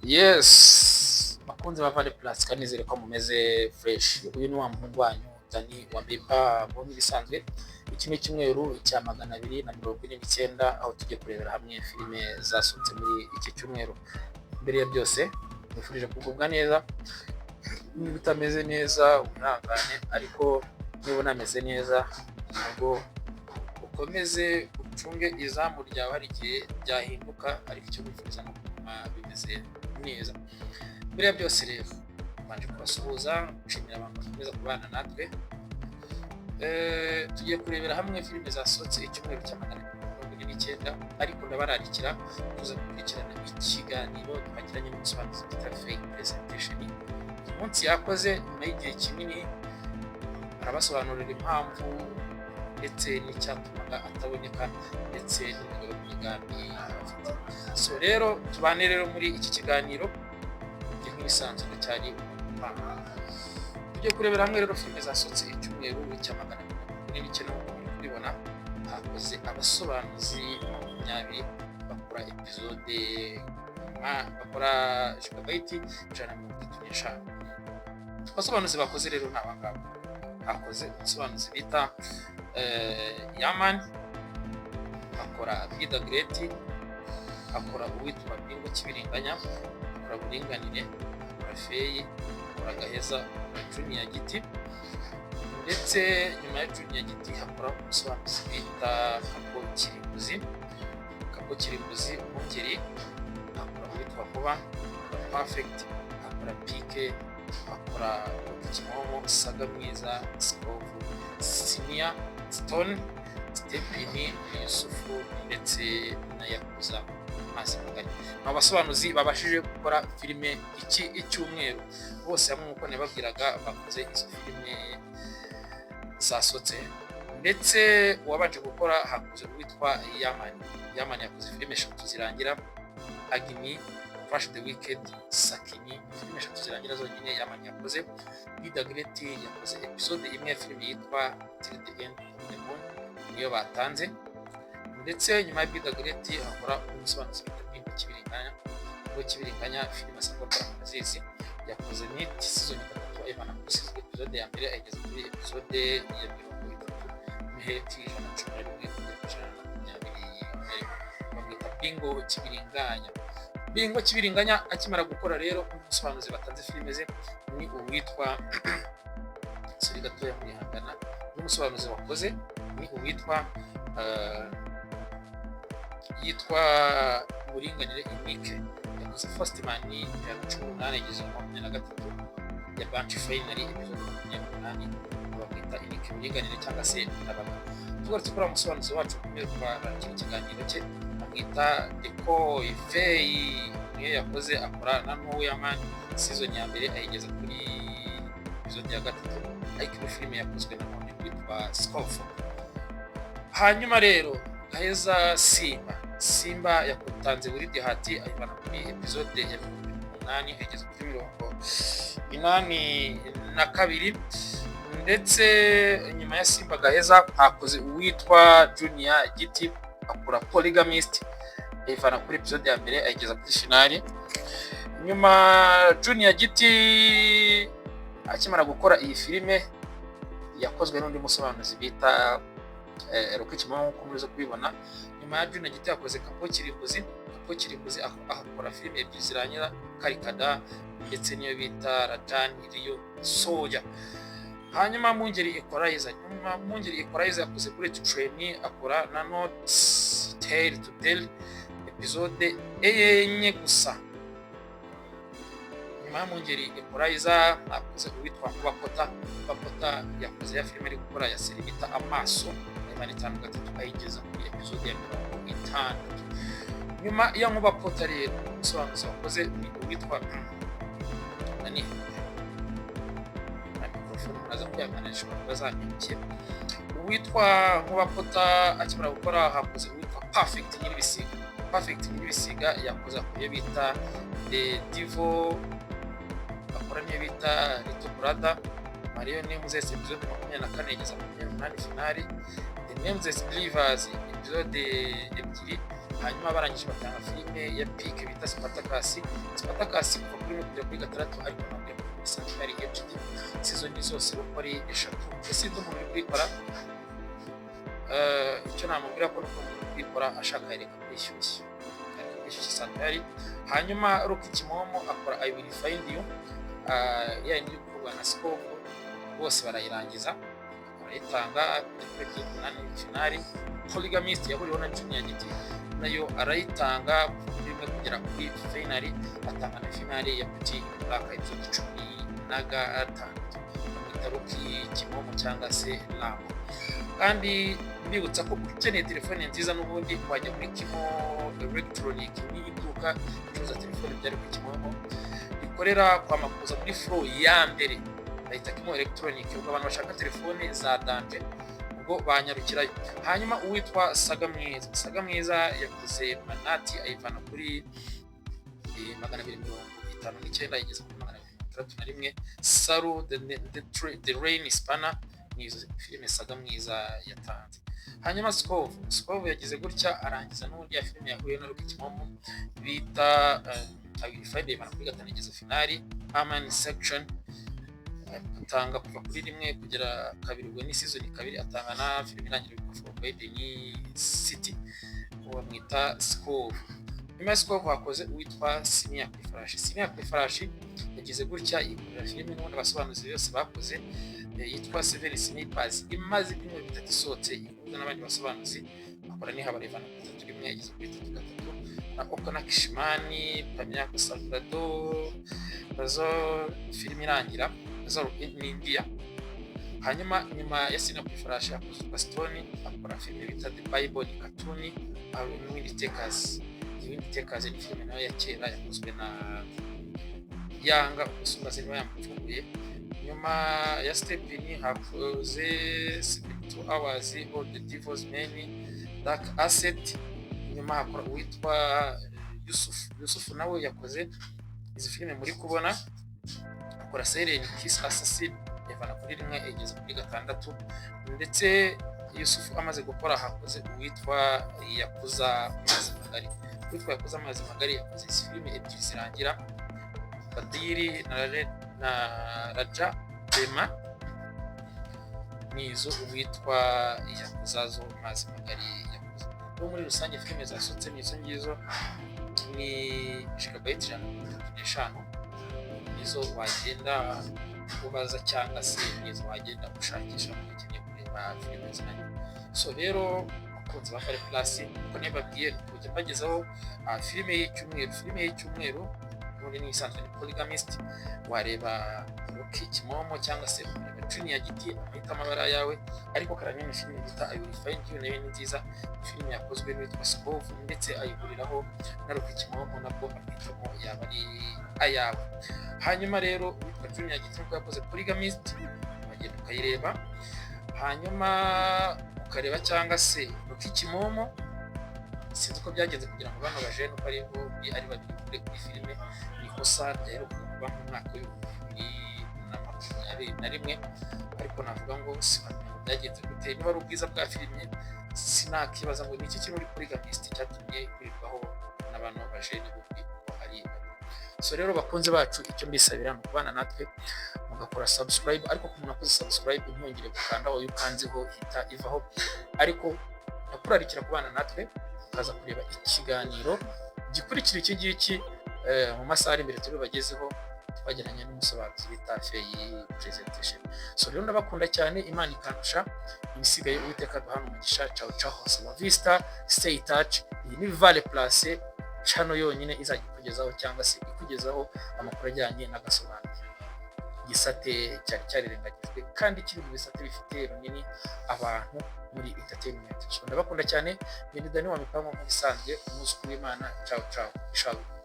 Yes, bakunzi ba Vale Plus, kanizere ko mumeze fresh. Uyu ni wa muhungu wanyu Dani wa Bepa mu nk'ibisanzwe. Iki ni icyumweru cya 249, aho tugiye kurebera hamwe filime zasohotse muri iki cyumweru. Mbere ya byose, nifurije kugubwa neza. Niba utameze neza wihangane, ariko niba unameze neza ntabwo ukomeze ucunge izamu ryawe, hari igihe byahinduka, ariko icyo wifuza ni ukuguma bimeze neza. Mbere ya byose rero, mbanje kubasuhuza, nshimira abantu bakomeza kubana natwe. Tugiye kurebera hamwe filime zasohotse icyumweru cya 249, ariko ndabararikira kuza gukurikirana ikiganiro twagiranye n'umusobanuzi bita Fake Presentation. Uyu munsi yakoze nyuma y'igihe kinini, arabasobanurira impamvu ndetse n'icyatumaga ataboneka, ndetse n'imigabo n'imigambi afite. So rero tubane rero muri iki kiganiro. Njye nk'ibisanzwe ndacyari umupanga. Tugiye kurebera hamwe rero filime zasohotse icyumweru cya 249. Nk'uko muri kubibona, hakoze abasobanuzi 20, bakora episode, bakora gigabyte 135. Abasobanuzi bakoze rero ni abangaba: hakoze umusobanuzi bita Yamani, akora Bida Great, akora uwitwa Bingo Kibiringanya, akora Buringanire, akora Feyi, akora Gaheza, akora Junior Giti. Ndetse nyuma ya Junior Giti hakora umusobanuzi bita Kapo Kirimbuzi, Kapo Kirimbuzi Umungeri, akora uwitwa Nkuba, akora Perfect, akora Pike, akora Kimomo, Saga Mwiza, Sikovu, Siniya, Stone, Stepini, Yusufu ndetse na Yakuza Mazi Magari. Abo basobanuzi babashije gukora filime iki icyumweru bose hamwe, nk'uko nababwiraga, bakoze izo filime zasohotse. Ndetse uwabanje gukora, hakoze uwitwa Yamani. Yamani yakoze filime eshatu zirangira: Agni, Crush the Wicked, Sakini. Filime eshatu zirangira zonyine Yamani yakoze. Bida Great yakoze episode imwe ya filime yitwa Till the End of the Moon, niyo batanze. Ndetse nyuma ya Bida Great hakora umusobanuzi bita Bingo Kibiringanya. Bingo Kibiringanya, filime asanzwe akora murazizi. Yakoze Nit season 3, ayivana kuri season episode ya mbere ayigeza kuri episode ya 30, imiheti 111 kugera ku 121. Bamwita Bingo Kibiringanya. Bingo Kibiringanya akimara gukora rero, umusobanuzi batanze filime ze ni uwitwa, sorry gatoya, murihangana, n'umusobanuzi wakoze ni uwitwa yitwa Buringanire Inike. Yakoze First Man 118, igeze mu 23 ya Banci Finally, episode 28. Bamwita Inike Buringanire cyangwa se Ndabaga. Tugarutse kuri musobanuzi wacu ukomeye twarakira ikiganiro cye, amwita Decoy Fey, niyo yakoze. Akora na Nowhere season ya mbere, ayigeza kuri episode ya gatatu, ariko ino filime yakozwe na none witwa Scof. Hanyuma rero Gaheza, Simba, Simba yatanze buri dihati, ayivana kuri episode ya 80 ayigeza kuri 82. Ndetse nyuma ya Simba Gaheza hakoze uwitwa Junior Giti, akora Polygamist, ayivana kuri episode ya mbere ayigeza kuri finale. Nyuma Junior Giti akimara gukora iyi filime, yakozwe n'undi musobanuzi bita Rocky Kimomo, nk'uko muri kubibona. Nyuma ya Junior Giti yakoze Kapo Kirimbuzi. Kapo Kirimbuzi akora filime ebyiri zirangira: Karikada ndetse n'iyo bita Rajan Riyo Soja. Hanyuma Mungeri Equalizer, nyuma Mungeri Equalizer yakoze Bullet Train, akora na Not Tale to Tell, episode enye gusa. Nyuma ya Mungeri Equalizer akoze uwitwa Nkuba Pota. Nkuba Pota yakoze ya filime ari gukora ya série bita Amaso, imana 53, ayigeza kuri episode ya 60. Nyuma ya Nkuba Pota rero, umusobanuzi wakoze ni uwitwa nani na mikorofone, muraza kwihangana, zishobora kuba zanyandikiye. Uwitwa Nkuba Pota akimara gukora, hakoze uwitwa Perfect Nyiribisiga. Perfect Nyiribisiga yakoze iyo bita The Divo, akora niyo bita Little Brother, Mario Nameless, episode 24 igeza 28 finale, The Nameless Believers, episode ebyiri. Hanyuma barangije batanga filime ya Pike bita Spartacus. Spartacus kuva kuri 1 kugera kuri 6, ariko ntabwo kuri Santari HD season zose uko ari eshatu. Ese umuntu uri kuyikora, icyo namubwira ko nuko umuntu uri kuyikora ashaka yereka kwishyushya, yareka kwishyushya Santari. Hanyuma Rocky Kimomo akora I Will Find You, ya yindi iri gukorwa na Scope, bose barayirangiza, barayitanga kuri episode 8 finale. Polygamist yahuriweho na Junior Giti nayo arayitanga kuva kuri 1 kugera kuri finale, atanga na finale ya Beauty Black episode 16. Bamwita Rocky Kimomo cyangwa se Rambo. Kandi mbibutsa ko ukeneye telefone nziza n'ubundi wajya muri Kimo Electronic, ni iduka ricuruza telefone bya Rocky Kimomo, rikorera kwa Makuza muri floor ya mbere, bayita Kimo Electronic. Ubwo abantu bashaka telefone za danger ubwo banyarukirayo. Hanyuma uwitwa Saga Mwiza, Saga Mwiza yakoze Manati, ayivana kuri 259 ayigeza kuri 261. Saru the Rain Spanner, ni izo filime Saga Mwiza yatanze. Hanyuma Skov, Skov yagize gutya arangiza n'ubundi ya filime yahuye na Rocky Kimomo bita I Will Find, ayivana kuri 5 igeza finale. Aman Section atanga kuva kuri 1 kugera 2, ubwo ni season 2, atanga na filime irangira yitwa Forbidden City, uwo bamwita Skov. Nyuma ya Skov hakoze uwitwa Siniya ku ifarashi. Siniya ku ifarashi yagize gutya yikorera filime n'ubundi abasobanuzi bose bakoze, yitwa Seven Snipers, imaze ibyumweru 3 isohotse, ihuza n'abandi basobanuzi akora nihabara, ivana kuri 3-1 yageze kuri 3-3. Na Okona Kishimani Pamyako Salvador nazo filime irangira nazo ni India. Hanyuma nyuma ya Sina ku ifarashi hakozwe Stone, akora filime bita The Bible, ni cartoon. N'Wind Takers. The Wind Takers ni filime nayo ya kera yakozwe na Yanga Ubusumbaze, niba yamupfunguye. Nyuma ya Stepin hakoze 72 Hours, All the Devil's Men, Dark Asset. Nyuma hakora uwitwa Yusuf. Yusuf nawe yakoze izi filime muri kubona, akora Silent Kiss Assassin, yavana kuri 1 igeze kuri 6. Ndetse Yusufu amaze gukora hakoze uwitwa Yakuza Amazi Magari. Uwitwa Yakuza Amazi Magari yakoze izi filime ebyiri zirangira, Badiri na Raja Bema, nizo uwitwa Yakuza zo Amazi Magari yakoze. No muri rusange filime zasohotse ni izo ngizo, ni gigabyte 135, nizo wagenda ubaza cyangwa se nizo wagenda ushakisha mu ukeneye kureba filime zirangiye. So rero bakunzi ba Fare Plus, uko nabibabwiye ni kujya mbagezaho filime y'icyumweru. Filime y'icyumweru ubundi ni isanzwe ni Polygamist, wareba Rocky Kimomo cyangwa se ukareba Junior Giti, amahitamo aba ari ayawe. Ariko karame ni filime bita I Will Find You, nayo ni nziza, filime yakozwe n'uwitwa Skov ndetse ayihuriraho na Rocky Kimomo, nabwo amahitamo yaba ari ayawe. Hanyuma rero uwitwa Junior Giti nubwo yakoze Polygamist, wagenda ukayireba, hanyuma ukareba cyangwa se Rocky Kimomo. Sinzi uko byagenze kugira ngo bano bajene uko ari bombi ari babiri kure kuri filime, ni ikosa ryaherukaga kuba mu mwaka w'2021, ariko navuga ngo sinamenya ngo byagenze gute, niba ari ubwiza bwa filime sinakibaza ngo ni iki kiri muri Polygamist cyatumye ihurirwaho n'abantu bajene bombi uko ari babiri. So rero bakunze bacu, icyo mbisabira ni ukubana natwe mugakora subscribe, ariko ku muntu wakoze subscribe ntiyongere gukandaho, iyo ukanzeho ihita ivaho. Ariko ndakurarikira kubana natwe ukaza kureba ikiganiro gikurikira iki ngiki mu masaha ari imbere turi bagezeho, twagiranye n'umusobanuzi bita Feyi Presentation. So rero ndabakunda cyane, Imana ikandusha ibisigaye, Uwiteka duhana umugisha. Ciao ciao, hasta la vista, stay touch. Iyi ni Vale Place channel yonyine izajya ikugezaho cyangwa se ikugezaho amakuru ajyanye n'agasobanuye, igisate cyari cyarirengagijwe kandi kiri mu bisate bifite runini abantu muri entertainment. So ndabakunda cyane, ni Dani wa Mipango nk'ibisanzwe, umwuzukuru w'Imana. Ciao ciao, ciao.